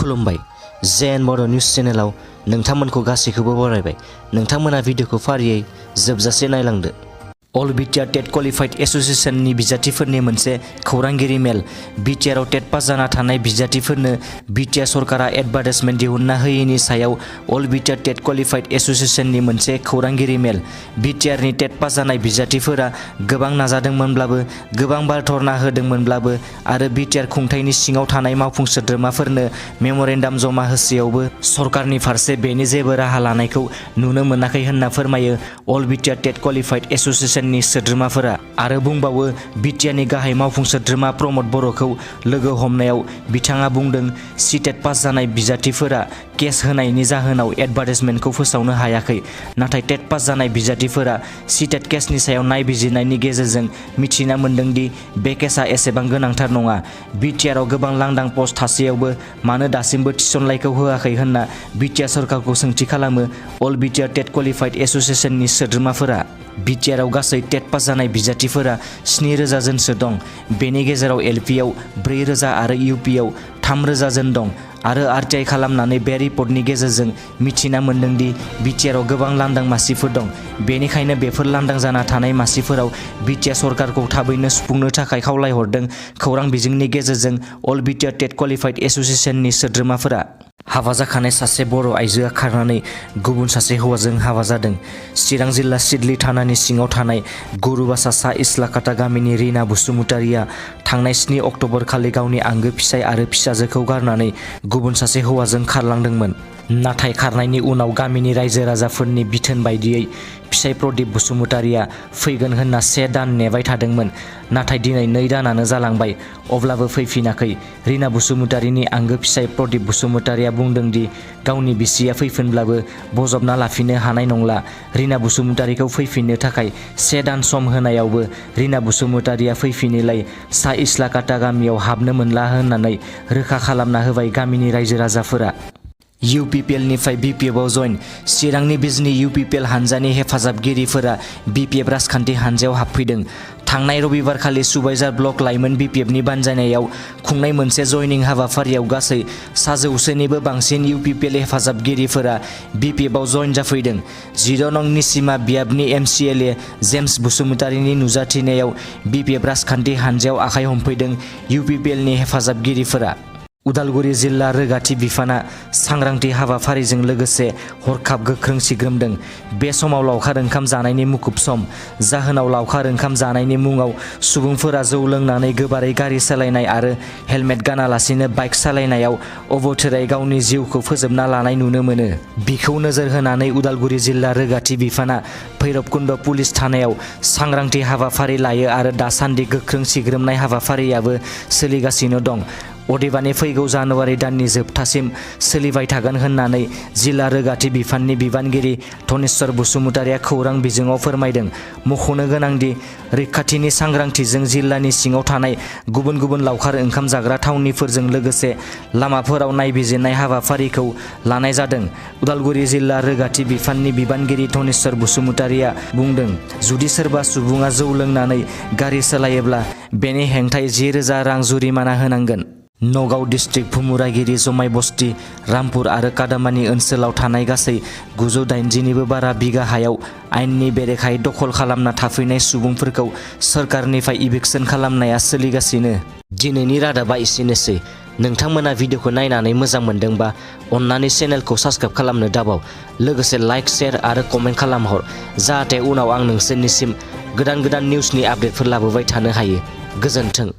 खुलुमबाय जेएन बर' निउस चेनेलाव नोंथांमोनखौ गासैखौबो बरायबाय। नोंथांमोना भिडिअखौ फारियै जोबजासे नायलांदो। अल बिटिआर टेट क्वालिफाइड एसोसिएशननि बिजाथिफोरनि मोनसे खौरांगिरि मेल। बिटिआरआव टेट पास जाना थानाय बिजाथिफोरनो बिटिआर सरकारा एडभार्टाइजमेन्ट दिहुनना होयैनि सायाव अल बिटिआर टेट क्वालिफाइड एसोसिएशननि मोनसे खौरांगिरि मेल। बिटिआरनि टेट पास जानाय बिजाथिफोरा गोबां नाजादोंमोनब्लाबो, गोबां बार धरना होदोंमोनब्लाबो आरो बिटिआर खुंथायनि सिङाव थानाय मावफुं सोद्रोमाफोरनो मेम'रेन्डाम जमा होसेयावबो सरकारनि फारसे बेनि जेबो राहा लानायखौ नुनो मोनाखै होनना फोरमायो अल बिटिआर टेट क्वालिफाइड एसोसिएशन नि सोद्रोमाफोरा आरो बुंबावो बिटिआरनि गाहाय मावफुं सोद्रोमा प्रमद बर'खौ लोगो हमनायाव बिथाङा बुंदों सिटेट पास जानाय बिजाथिफोरा केस होनायनि जाहोनाव एडभार्टाइजमेन्टखौ फोसावनो हायाखै, नाथाय टेट पास जानाय बिजाथिफोरा सिटेट केसनि सायाव नायबिजिरनायनि गेजेरजों मिथिना मोन्दों दि बे केसआ एसेबां गोनांथार नङा। बिटिआरआव गोबां लांदां पस्ट थासेयावबो मानो दासिमबो थिसननायखौ होआखै होनना बिटिआर सरकारखौ सोंथि खालामो अल बिटिआर टेट क्वालिफाइड एसोसिएशननि सोद्रोमाफोरा। बिटिआरआव गासै टेट पास जानाय बिजाथिफोरा 7,000 जनसो दं। बेनि गेजेराव एलपिआव 4,000 आरो इउपिआव 3,000 जन दं आरो आरटिआइ खालामनानै बे रिपर्टनि गेजेरजों मिथिना मोन्दों दि बिटिआरआव गोबां लांदां मासिफोर दं। बेनिखायनो बेफोर लांदां जाना थानाय मासिफोराव बिटिआर सरकारखौ थाबैनो सुफुंनो थाखाय खावलायहरदों खौरां बिजोंनि गेजेरजों अल बिटिआर टेट क्वालिफाइड एसोसिएशननि सोद्रोमाफोरा। हाबा जाखानाय सासे बर' आइजोआ खारनानै गुबुन सासे हौवाजों हाबा जादों। चिरां जिल्ला सिडली थानानि सिङाव थानाय गुरुबासा सा इस्लाकाटा गामिनि रिना बसुमतारिया थांनाय 7 अक्ट'बर खालि गावनि आंगो फिसाय आरो फिसाजोखौ गारनानै गुबुन सासे हौवाजों खारलांदोंमोन। नाथाय खारनायनि उनाव गामिनि रायजो राजाफोरनि बिथोन बायदियै फिसाय प्रदीप बसुमतारिया फैगोन होनना 1 दान नेबाय थादोंमोन। नाथाय दिनै 2 दानानो जालांबाय, अब्लाबो फैफिनाखै। रिना बसुमतारिनि आंगो फिसाय प्रदीप बसुमतारिया बुंदों दि गावनि बिसिया फैफिनब्लाबो बजबना लाफिननो हानाय नंला। रिना बसुमतारिखौ फैफिननो थाखाय 1 दान सम होनायावबो रिना बसुमतारिया फैफिनैलाय सा इस्लाकाटा गामियाव हाबनो मोनला होननानै रोखा खालामना होबाय गामिनि रायजो राजाफोरा। इउपिपिएलनिफ्राय बिपिएफआव जइन। चिरांनि बिजनी इउपिपिएल हानजानि हेफाजाबगिरिफोरा बिपिएफ राजखान्थि हानजायाव हाबफैदों। थांनाय रबिबारखालि सुबाइजार ब्लक लाइमोन बिपिएफनि बानजायनायाव खुंनाय मोनसे जयनिं हाबाफारियाव गासै 100 निबो बांसिन इउपिपिएल हेफाजाबगिरिफोरा बिपिएफआव जइन जाफैदों। 10 नं निसिमा बियाबनि एमसिएलए जेम्स बसुमतारिनि नुजाथिनायाव बिपिएफ राजखान्थि हानजायाव आखाइ हमफैदों इउपिपिएलनि हेफाजाबगिरिफोरा। उदालगुरि जिल्ला रोगाथि बिफाना सांग्रांथि हाबाफारिजों लोगोसे हरखाब गोख्रों सिग्रोमदों। बे समाव लावखार ओंखाम जानायनि मुखुब सम। जाहोनाव लावखार ओंखाम जानायनि मुङाव सुबुंफोरा जौ लोंनानै गोबारै गारि सालायनाय आरो हेलमेट गानालासिनो बाइक सालायनायाव अबथिरायै गावनि जिउखौ फोजोबना लानाय नुनो मोनो। बिखौ नोजोर होनानै उदालगुरि जिल्ला रोगाथि बिफाना भैरबकुन्द पुलिस थानायाव सांग्रांथि हाबाफारि लायो आरो दासान्दि गोख्रों सिग्रोमनाय हाबाफारियाबो सोलिगासिनो दं। अदेबानि फैगौ जानुवारि दाननि जोबथासिम सोलिबाय थागोन होननानै जिल्ला रोगाथि बिफाननि बिबानगिरि धनेस्वर बसुमतारिया खौरां बिजोङाव फोरमायदों। मख'नो गोनांदि रैखाथिनि सांग्रांथिजों जिल्लानि सिङाव थानाय गुबुन गुबुन लावखार ओंखाम जाग्रा थावनिफोरजों लोगोसे लामाफोराव नायबिजिरनाय हाबाफारिखौ लानाय जादों। उदालगुरि जिल्ला रोगाथि बिफाननि बिबानगिरि धनेस्वर बसुमतारिया बुंदों, जुदि सोरबा सुबुङा जौ लोंनानै गारि सालायोब्ला बेनि हेंथायै 10,000 रां जुरिमाना होनांगोन। नगाव डिस्ट्रिक्ट भुमुरागिरि जमाय बस्ती, रामपुर आरो कादामानि ओनसोलाव थानाय गासै 980 निबो बारा बिगा हायाव आयेननि बेरेखायै दखल खालामना थाफैनाय सुबुंफोरखौ सोरखारनिफ्राय इभिक्सन खालामनाया सोलिगासिनो। दिनैनि रादाबा एसेनोसै। नोंथांमोना भिडिअखौ नायनानै मोजां मोनदोंबा अन्नानै चेनेलखौ साबस्क्राइब खालामनो दाबाव। लोगोसे लाइक, शेयार आरो कमेन्ट खालामहर, जाहाथे उनाव आं नोंसोरनिसिम गोदान निउसनि आपडेटफोर लाबोबाय थानो हायो। गोजोन्थों।